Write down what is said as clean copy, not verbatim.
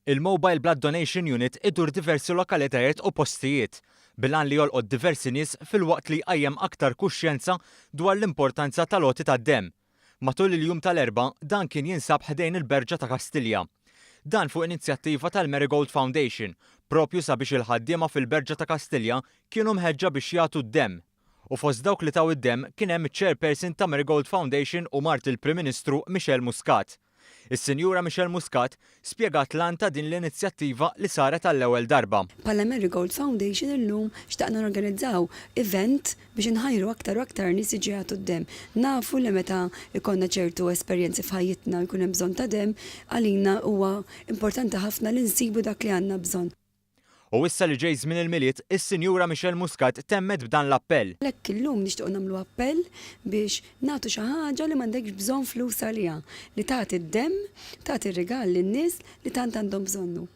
Il-Mobile Blood Donation Unit idur diversi lokalitajiet u postijiet, bil-għan li jolqot diversi nies filwaqt li jqajjem aktar kuxjenza dwar l-importanza tal-għoti tad-demm. Matul il-jum tal-Erbgħa, dan kien jinsab ħdejn il-Berġa ta' Kastilja. Dan fuq inizjattiva tal-Marigold Foundation, propju sabiex il-ħaddiema fil-Berġa ta' Kastilja kienu mħeġġa biex jagħtu d-demm. U fost dawk li taw id-demm kien hemm iċ-Chairperson ta' Marigold Foundation u mart il-Prim Ministru Michelle Muscat. Is-Sinjura Michelle Muscat spjegat l-għan ta' din l-inizjattiva li saret għall-ewwel darba. Bħala Marigold Foundation illum xtaqna norganizzaw event biex inħajru aktar u aktar nies jiġu jagħtu d-demm. Nafu li meta jkollna ċertu esperjenzi f'ħajjitna u jkun hemm bżonn ta' demm, għalina huwa importanti ħafna li nsibu dak li għandna bżonn. U issa li ġej żmien il-Milied, is-Sinjura Michelle Muscat temmet b'dan l-appell. Għalhekk illum nixtiequ nagħmlu appell biex nagħtu xi ħaġa li m'għandekx bżonn flus għaliha, li tagħti d-demm, tagħti rigal lin-nies li tant għandhom bżonnu.